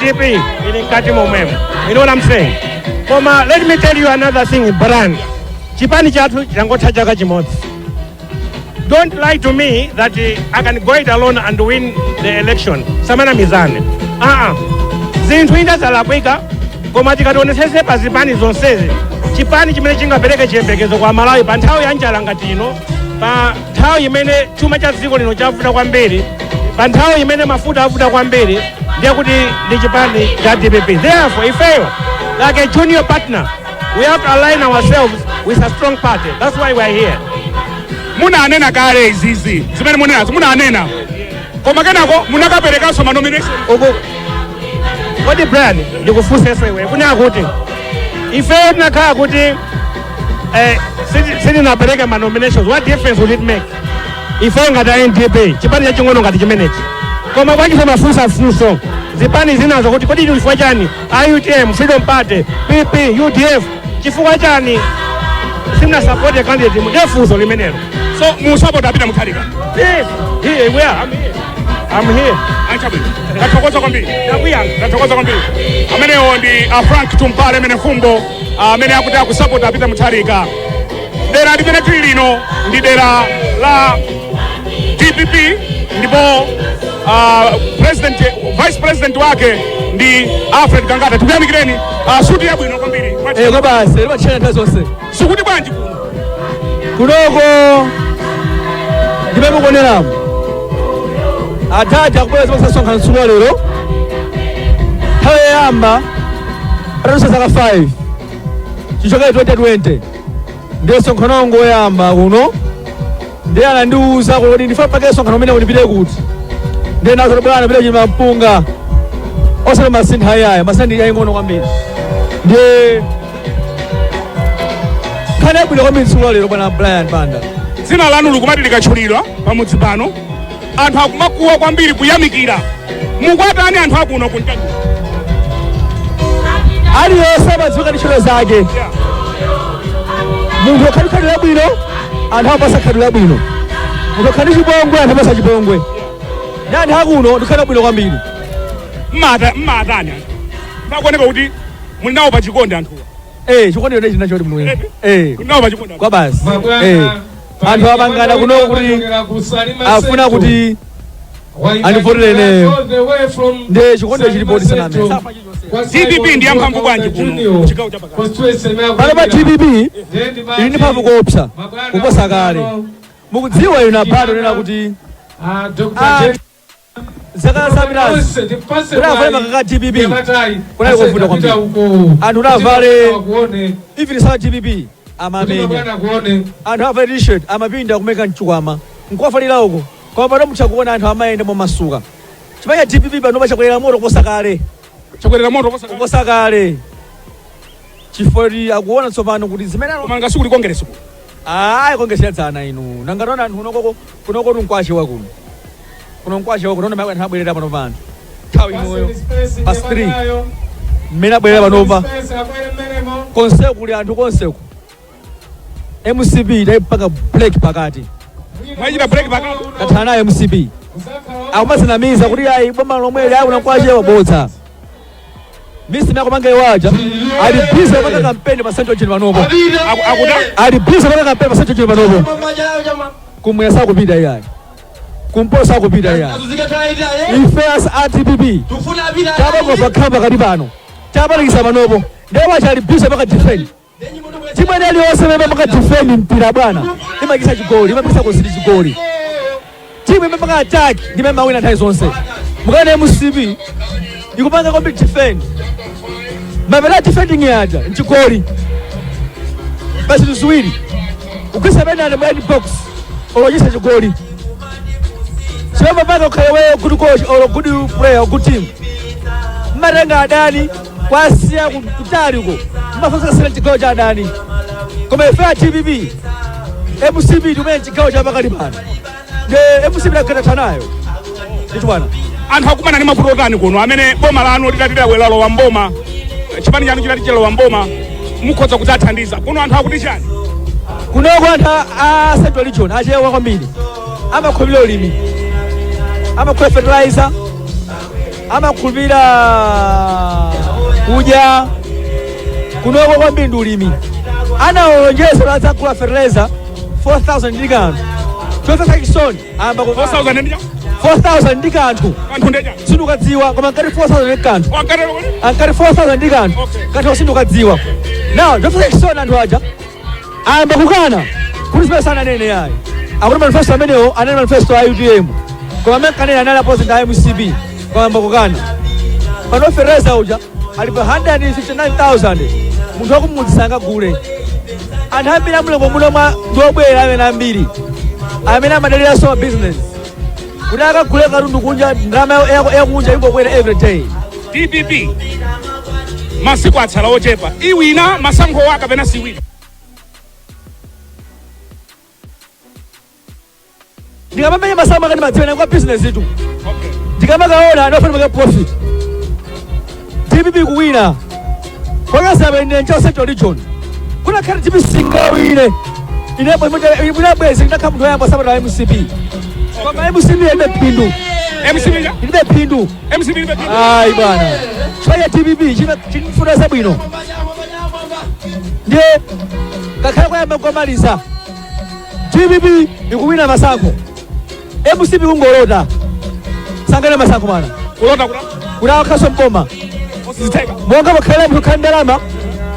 NDP ili mkati momwemo. You know what I'm saying? Koma let me tell you another thing, Brian. Chipani chathu changotha chaka chimodzi. Don't lie to me that I can go it alone and win the election. Samana mizane. Ah, zinthu inda zalakwika, koma tikationesese pa zipani zonsezi, chipani chimene chingapereke chiyembekezo kwa Malawi pa nthawi ya njala ngati ino, pa nthawi imene chuma cha dziko lino chavuta kwambiri, pa nthawi imene mafuta avuta kwambiri, ndiye kuti ndi chipani cha DPP. Therefore, ifeyo like a junior partner, we have to align ourselves with a strong party. That's why we are here. Munanena kale izizi zimene munenazo, munanena, koma kenako munakaperekanso ma nomination. Uku kodi, Brian, ndikufunsenso iwe kunena kuti ifeyo tinakhala kuti sitinapereke ma nominations, what difference would it make? Ifeyo ngati a NDP, chipani chaching'ono ngati chimenechi, koma bwanji mafunsa funso zipani zinazo kuti kodi chifukwa chani a UTM, Freedom Party, PP, UDF, chifukwa chani simunasupporte candidate? Ndiye funso limenelo. So musapota Peter Mutharika? Yes, here we are. I'm here. I'm here. Achabwino, tathokoza kwambiri. Ndakuyanga. Tathokoza kwambiri. Amenewo ndi a Frank Tumpale Mwenefumbo, amene akuti akusapota Peter Mutharika. Dera limene tili lino ndi dera la DPP, ndipo president, vice president wake ndi Alfred Gangata. Tikuyamikireni, suti yabwino kwambiri. Eh, kwa basi limachena nthawi zonse. Sikuti bwanji kuno? Kunoko ndimene mukuoneramo, atati akubwera zimene tsiku la lero, nthawi yoyamba patadutsa zaka 5 chichokere 2020, ndiye msonkhano wangu woyamba kuno. Ndiye anandiwuza kuti ndifuna pake msonkhano umene undipite kuti, ndiye nazo, "Bwana, pite Chilima Mpunga, osati masintha ayaya, masintha ndi aying'ono kwambiri." Ndiye nkhani yabwino kwambiri tsiku la lero, bwana Brian Banda. Dzina lanu likumati likatchulidwa pamudzi pano, anthu akumakuwa kwambiri kuyamikira. Mukwatani anthu akuno kuntaji? Aliyense amadziwika ndi ntchito zake. Munthu okhala khalidwe labwino, anthu amapasa khalidwe labwino. Munthu okhala ndi chipongwe, anthu amapasa chipongwe. Ndi anthu akuno ndikhala bwino kwambiri. Mmatani anthu ndakuoneka kuti muli nawo pachikondi anthuwa? Eh, chikondi chone china choti muno, eh. Muli nawo pachikondi anthu. Kwa basi, eh, anthu apangana kuno kuti afuna kuti andivotere ineyo, ndiye chikondi chilipo tisaname. DPP ndi yamphamvu bwanji kuno chigawo cha pakati? Pano pa DPP ili ndi mphamvu koopsa kuposa kale. Mukudziwa inu abato nena kuti zaka zapitazi kuti avale makaka DPP kunali kovuta kwambiri. Anthu kuti avale even sawa DPP amamenya, anthu avale T-shirt amapinda kumeka mchikwama nkuwafalira uko. Koma pano mutha kuona anthu amayenda momasuka. Chipani cha DPP pano pachakwera moto kuposa kale. Chakwera moto kuposa kale. Kuposa kale, chifukwa kuti akuona tsopano kuti zimene Koma ngasi kuli kongeresi kuno? Ayi, kongesedzana inu, nangataona anthu kunokoko, kunoko tunkwachewa kuno, kuno nkwachewa kuno. Anthu abwerera pano pa anthu nthawi inoyo past 3 mmene abwerera panopa, konseku kuli anthu konseku. MCP idayipanga break pakati. Mwachita break pakati. Kathana nayo MCP. Akumazinamiza kuti ayi, boma lomweli ayi, kunakwachewa, bodza. Misi nakumanga iwaja ali busy kupanga kampeni pa Central Region panopo. Akuta? Ali busy kupanga kampeni pa Central Region panopo. Kumwera sakupita iyayi, kumpoto sakupita iyayi. Ife as a DPP tapangopa khala pakati pano, tapalikisa panopo. Ndiye wacha ali busy paka defend. Chimwene aliyonse imene paka defend mpira, bwana, imachisa chigoli, imapikisa kuzidi chigoli. Timu imene paka attack ndimene mawina nthawi zonse. Mukana MCP ikupanga kwambiri defend, mapeta defending yaja mchigoli basi ziwiri, ugwisa penalty mu box olochisa chigoli. Chimene paka ukhale weyo good coach or good player or good team, mmatenga adani kwasiya kutali uko, mmafunsa chigawo cha adani. Koma ife a DPP, MCP timene chigawo cha pakali pano ndi MCP takukhetha nayo ndichibwana. Anthu akumana ndi mavuto otani kuno amene boma lanu litati lalowa mboma, chipani chanu chitati chalowa mboma, mukhoza kudzathandiza kuno? Anthu akuti chani? Kunoko anthu a Central Region achewa kwambiri, amakhulupirira ulimi, amakhulupirira fertilizer, amakhulupirira Kudya kunoko kwambiri ndi ulimi. Anawalonjeza adzagula fertilizer 4000 ndi kanthu. Chomvetsa chisoni ayamba ku 4000 ndi 4000 ndi kanthu. Kanthu ndeja? Sindukadziwa, koma nkati 4000 ndi kanthu. Wankatero kodi? Ankati 4000 ndi kanthu. Kanthu sindukadziwa. Now chomvetsa chisoni, anthu aja ayamba kukana kuti zimene sananene yayi, akuti manifesto amenewo anali manifesto a UTM, koma amene kanene anali a president a MCP, koma ayamba kukana. Pano fertilizer uja ali pa 159,000. Munthu wakumudzi sangagule. Anthu ambiri amulengo muno mwa ndiobwera amene ambiri amene amadaliranso ma business kuti akagule katundu kunja, ndalama yakunja ingokwera every day. DPP masiku atsala ochepa, iwina masankho kapena siwina? Ndikamamenya masamu akati madziwena kwa business itu, ndikamakaona ndofuna make profit. DPP kuwina kwakasaba ine ncho Central Region kunakhala DPP singawine. Inabwezi ndakhala munthu woyamba sabata MCP, koma MCP ilibe phindu. MCP ja? Ilibe phindu. MCP ilibe phindu? Ayi bwana, chifukwa cha DPP chimfuna zabwino, ndiye ngakhale kwayamba kukamaliza DPP ikuwina masankho. MCP kungolota, sangane masankho mana. Kulota kula? Kuti akhaso mboma. Osizitheka. Monga pakhalira munthu khala ndalama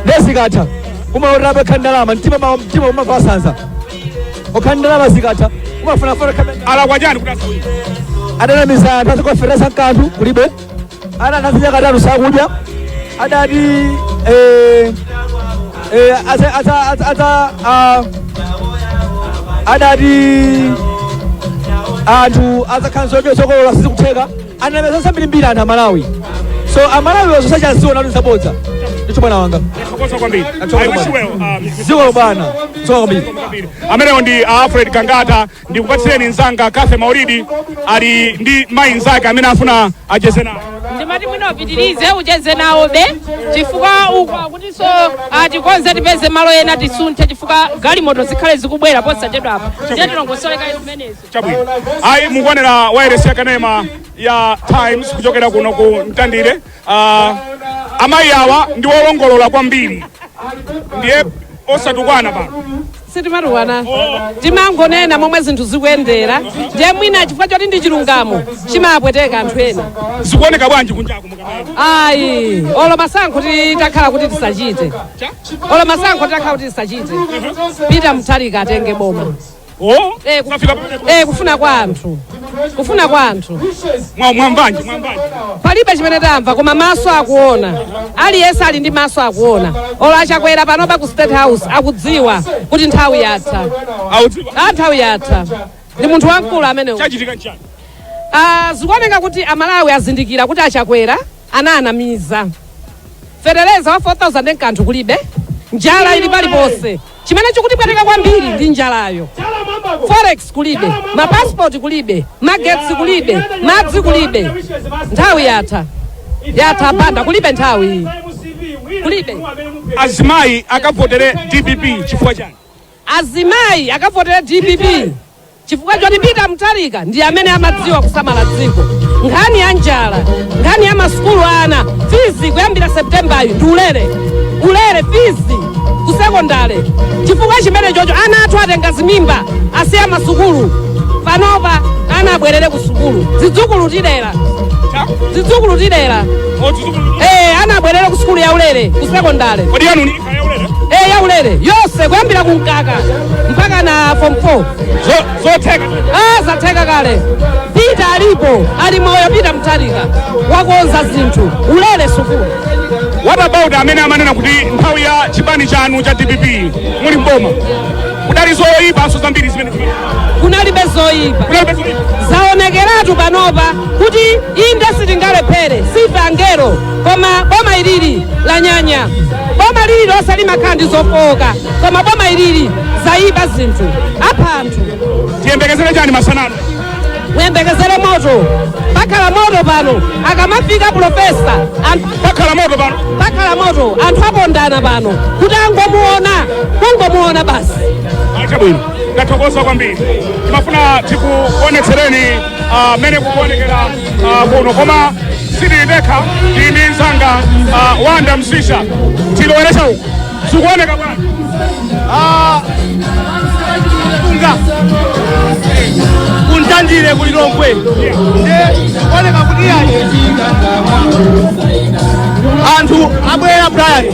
ndezikatha umalotera pakhala ndalama, mtima mtima umamva asanza ukhala ndalama zikatha umafunafuna khala. Alakwa chani kuti asawina? Adanamiza anthu, azikuwaferesa nkanthu kulibe, adati azidya katatu sakudya, adati adati anthu azakhala zokolola, sizikutheka. Anamiza zambirimbiri anthu Amalawi, so Amalawi wazosachaziona kuti zabodza. Ndicho bwana wanga. Thokoza kwambiri. Athokoza I wish you bwana. well. Ziko bwana, ziko kwambiri. Amenewo ndi Alfred Gangata. Ndikupatsireni mzanga Kafe Maulidi, ali ndi mayi nzake amene afuna acheze nawo. Ndimati mwina upitirize ucheze nawo be, chifukwa uku akutinso atikonze tipeze malo ena tisunthe, chifukwa galimoto zikhale zikubwera posachedwapa. Ndiye tilongosoleka zimenezo. Chabwino. Ayi, mukuonera wireless yakanema ya Times kuchokera kuno ku Mtandire. Amayi awa ndi wolongolola kwambiri, ndiye osatukwana pano. Sitimatukwana, timangonena momwe zinthu zikuyendera. Ndiye mwina chifukwa choti ndi chilungamo chimapweteka anthu ena. Zikuoneka bwanji kunjaku mukamayenda? Ayi, olo masankho titakhala kuti tisachite, olo masankho titakhala kuti tisachite, Peter Mutharika atenge boma. Oh. Eh. Safika pamene? Kufuna kwa anthu, kufuna kwa anthu. Mwamvanji, mwamvanji? Palibe chimene tamva, koma maso akuona. Aliyense ali ndi maso akuona. Olo achakwera panopa ku State House akudziwa kuti nthawi yatha. Audziwa? A, nthawi yatha. Ndi munthu wamkulu amenewo. Chachitika nchani? Ah, zikuoneka kuti Amalawi azindikira kuti achakwera ananamiza. Fetereza wa 4000 nkanthu kulibe, njala ili paliponse. Chimene chikutipweteka kwambiri ndi njalayo. Forex kulibe, mapasipoti kulibe, magetsi kulibe, madzi kulibe. Nthawi yatha, yatha panda kulibe nthawi kulibe. Azimayi akavotere DPP chifukwa chani? Azimayi akavotere DPP chifukwa choti Peter Mutharika ndi amene amadziwa kusamala dziko. Nkhani ya njala, nkhani ya masukulu, ana fizi kuyambira Septembayo ndi ulere, ulere fizi ku sekondale. Chifukwa chimene chocho ana athu atenga zimimba, asiya masukulu. Panopa ana abwerere ku sukulu, zidzukulu tilera. Cha? Zidzukulu tilera. Oh, zidzukulu. Ana abwerere ku sukulu ya ulere ku sekondale. Kodi yanu ni ikhala ya ulere? Ya ulere yonse kuyambira kumkaka mpaka na form 4. Zotheka? Ah, zatheka kale. Peter alipo, ali moyo. Peter Mutharika wakonza zinthu, ulere sukulu. What about amene amanena kuti nthawi ya chipani chanu cha DPP muli mboma kudali zoyipanso zambiri zimene zimene? Kunalibe zoyipa. Kunalibe zoyipa? Zaonekeratu panopa kuti inde sitingalephere, sife angelo, koma boma ilili lanyanya. Boma lili lonse limakhala ndi zofowoka, koma boma ilili zayipa zinthu, apha anthu. Tiyembekezere chani masanano? Muyembekezere moto, pakhala moto pano akamafika profesa anthu. Pakhala moto pano? Pakhala moto, anthu apondana pano kuti angomuona, kungomuona basi. Chabwino, ndathokoza kwambiri. Timafuna tikuonetsereni mmene kukuonekera kuno, koma sindili ndekha, ndili ndi mzanga. Wanda Msisha, tiloweresha uku. Zikuoneka bwana. Unga kuntandire kulilongwe oneka kuti ayi anthu abwera Brian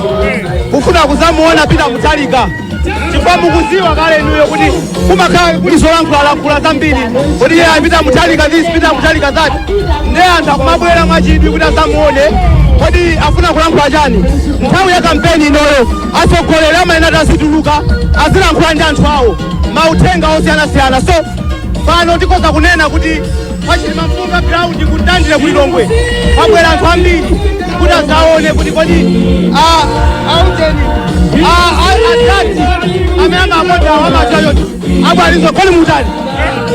kufuna kuzamuona Peter Mutharika, chifukwa mukuziwa kale inuyo kuti kumakhala kuli zolankhulalankhula zambiri kuti iye Peter Mutharika this, Peter Mutharika that. Nde anthu akumabwera mwachidwi kuti azamuone, kodi afuna kulankhula chani? Nthawi ya kampeni inoyo atsogoleri amayenera azituluka, azilankhula ndi anthu awo mauthenga osiyanasiyana. So pano tikhoza kunena kuti pachilima mpunga ground kuntandire kulilongwe pabwera anthu ambiri kuti azaone kuti kodi aujeni atati amene amakonda amachayocho abwalizo kodi mukutani,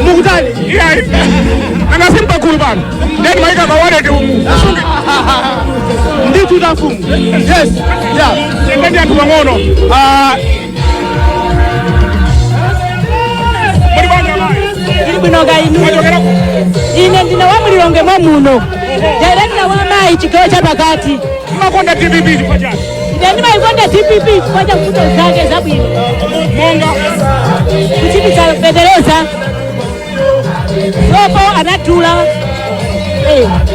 mukutani? Iyayi, nanga simpakulu pano ndeni maika mawaleti umu usunge. Ndithu mfumu, yes, yeah. Tendeni anthu pang'ono. Ah, muli bwanji amayi? Ili bwino kainu. Mwachokera ku? Ine ndine wa mulilonge mwa muno, director wa mayi chigawo chapakati. Mmakonda DPP chifukwa chani? Ine ndimayikonda DPP chifukwa cha mfundo zake zabwino. Monga? Kuchipitsa fetereza, sopo anadula.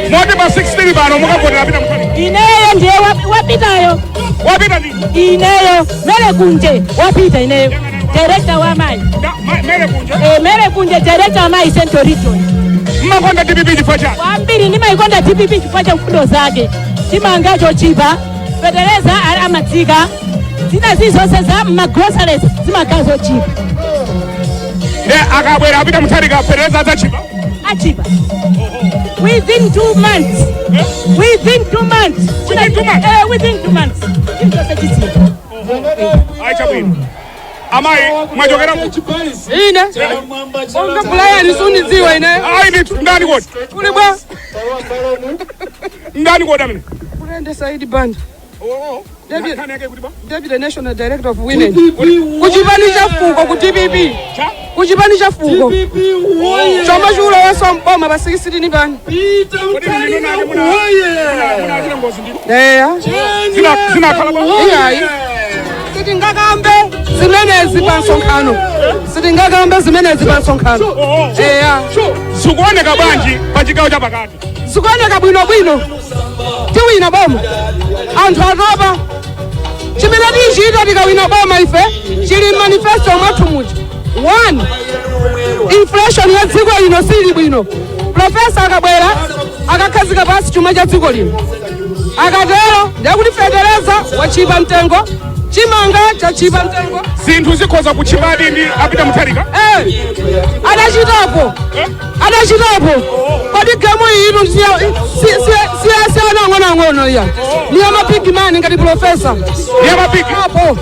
Moti pa 16 pano mukavotera Peter Mutharika? Ineyo ndiye wapitayo. Wapita ndi? Ineyo mere kunje wapita, ineyo director wa mayi. Mere kunje. Mere kunje, director wa mayi Central Region. Mmakonda DPP chifukwa chani? Kwambiri ndimayikonda DPP chifukwa cha mfundo zake: chimanga chochipa, fetereza amatsika, zina zizonse za magroceries zimakhala zochipa. Nde akabwera Peter Mutharika, fetereza adzachipa? Achipa within 2 months, within 2 months. Within 2 months? Within 2 months chilichonse chitsika. Ayi, chabwino. Amayi, mwachokera ku? Ine onga Brian sundidziwa ine. Ayi ndithu, ndani kodi? Kuli bwa? Ndani kodi amene? Kulende Saidi Banda. David. Nkhani yake kuti ba? Deputy national director of women kuchipani cha fuko ku DPP. Cha? Kuchipani cha fuko chomwe chikulowanso mboma pa 16 pano. Kodi ndino nake munachita ngozi ndino? Eya. Zinakhala ba? Iyayi, sitingakambe zimenezi pa msonkhano, sitingakambe zimenezi pa msonkhano, eya. Zikuoneka bwanji pa chigawo chapakati? Zikuoneka bwinobwino, tiwina boma. Anthu atopa. Chimene tichita tikawina boma ife chili manifesto mwathu muja. One, inflation ya dziko lino sili bwino. Professor akabwera akakhazika pansi chuma cha dziko lino. Akatero ndiye fetereza wachipa mtengo, chimanga chachipa mtengo. Zinthu zikhoza kuchipadi ndi a Peter Mutharika? Eh, adachitapo, adachitapo. Kodi game ino siyasiyana ang'onoang'ono iya ni ama big man ngati professor. Ndi ama big. Apo.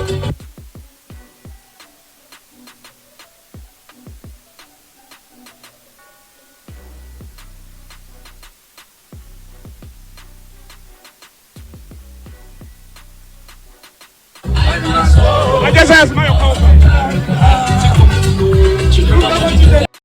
Acheza azimayo.